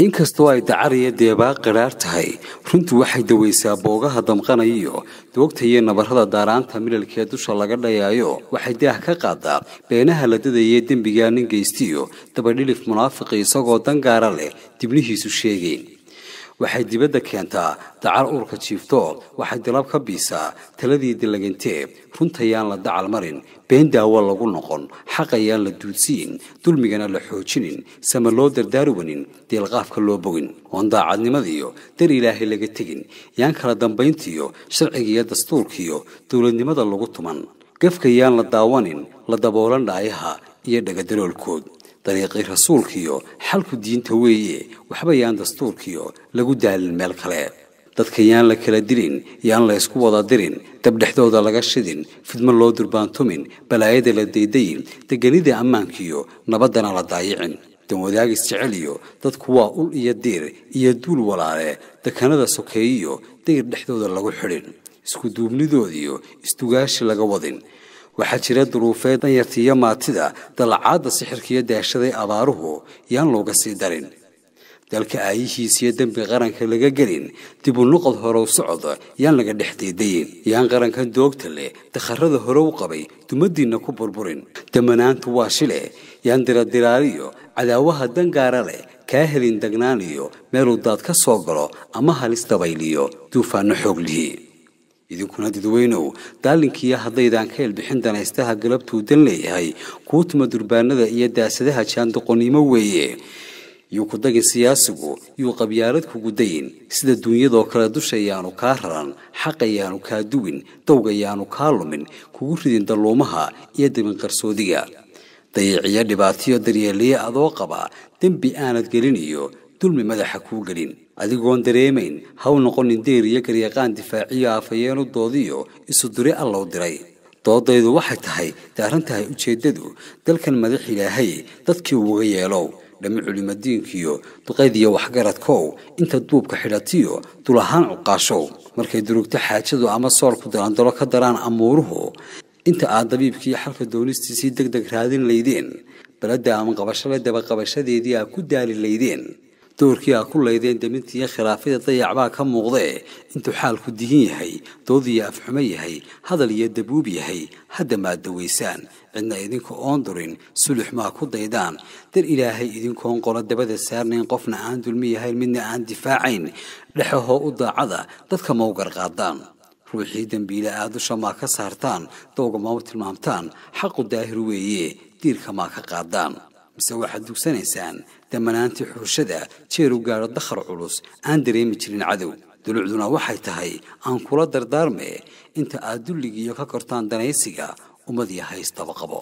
Inkastoo ay dacar iyo deebaa qidhaar tahay, runtu waxay daweysaa boogaha damqanayiyo doogta iyo nabarrada daaraanta milalkee dusha laga dhayaayo. Waxay daah ka qaadaa beenaha la dadayee dembigaa nin geystiyo dabadhilif munaafiqi isagoo dangaara leh dibnihiisu sheegayn. Waxay dibadda keentaa dacar uurka jiifto, waxay dalab ka biisaa taladii dillagantee. Runtayaan la dacal marin, been daawo lagu noqon, xaqayaan la duudsiin, dulmigana la xoojinin, sama loo dardaarwanin, deelqaafka loo bogin, oon daacadnimadiyo dar ilaahay laga tegin, yaan kala dambayntiyo sharcigiiyo dastuurkiyo dowladnimada lagu tuman, gafka yaan la daawanin, la daboolan dhaayaha iyo dhagadaloolkood. Dariiqii rasuulkiyo xalku diinta weeye, waxba yaan dastuurkiyo lagu daalin meel kale. Dadka yaan la kala dilin, yaan la isku wada dirin, dab dhexdooda laga shidin, fidmo loo durbaantumin, balaayada la daydayin, deganida ammaankiyo nabaddana la daayicin. Danwadaagis jeceliyo dadku waa ul iyo diir iyo duul walaale, dekanada sokeeyiyo dayr dhexdooda lagu xidhin, isku duubnidoodiyo isdugaashi laga wadin. Waxaa jira duruufeed danyartiiyo maatida, dalacaadda sixirkiiyo daashaday abaaruhu yaan looga sii darin. Dalka aayihiisiyo dembi qaranka laga gelin, dib u noqod horow socod yaan laga dhex daydayin, yaan qarankan doogta leh dakharada horow qabay dumadiinna ku burburin. Damanaantu waa shile, yaan diradiraariyo cadaawaha dangaara leh kaa helin dagnaaniyo meeluu daad ka soo galo ama halis dabayliyo duufaanno xoog lihi. Idinkuna dadweynow, daalinkiiyo haddaydaan ka ilbixin danaystaha galabtuu dan leeyahay, kuu tuma durbaanada iyo daasadaha jaandoqonnimo weeye. Yuu ku dagin siyaasigu, yuu qabyaalad kugu dayin, sida duunyadoo kale dushayaanu kaa raran, xaqayaanu kaa duwin, dowgayaanu kaa lumin, kugu ridin dalluumaha iyo dabinqarsoodiga. Dayiciyo dhibaatiyo daryeeliye adoo qaba, dembi aanad geliniyo dulmi madaxa kuu gelin. Adigoon dareemayn haw noqonin deyr iyo garyaqaan difaaciyo aafayeenu doodiyo isu duri allow diray. Doodaydu waxay tahay daaran tahay ujeeddadu, dalkan madax ilaahay dadkii uga yeelow, dhammi culimadiinkiyo duqaydiyo waxgaradkow, inta duubka xidhatiyo dul ahaan cuqaashow. Markay durugto xaajadu ama soorku dalandalo ka daraan amuuruhu, inta aad dabiibkiiyo xalka doonistiisii deg deg raadin laydeen, baladda ama qabashale dabaqabashadeedii aa ku daali laydeen, doorkii aa ku laydeen damintiiyo khilaafyada dayacbaa ka muuqdee. Intuu xaalku dihin yahay, dood iyo afxumo yahay, hadal iyo dabuub yahay, hadda maad dawaysaan. Cidna idinka oon durin sulux maa ku daydaan, dar ilaahay idinkoon qolo dabada saarnayn, qofna aan dulmi yahayn, midna aan difaacayn, dhexahoo u daacada dadka mawgar qaadaan. Ruuxii dembiile aad dusha maa ka saartaan, dowga mau tilmaamtaan, xaqu daahir weeye diirka maa ka qaadaan. Mise waxaad dugsanaysaan damanaantii xuushada jeeru gaadho dakhar culus aan dareemi jirin cadow. Dulucduna waxay tahay aan kula dardaarme, inta aad dulligiiyo ka kortaan danaysiga, ummad iyo haysdaba qabo.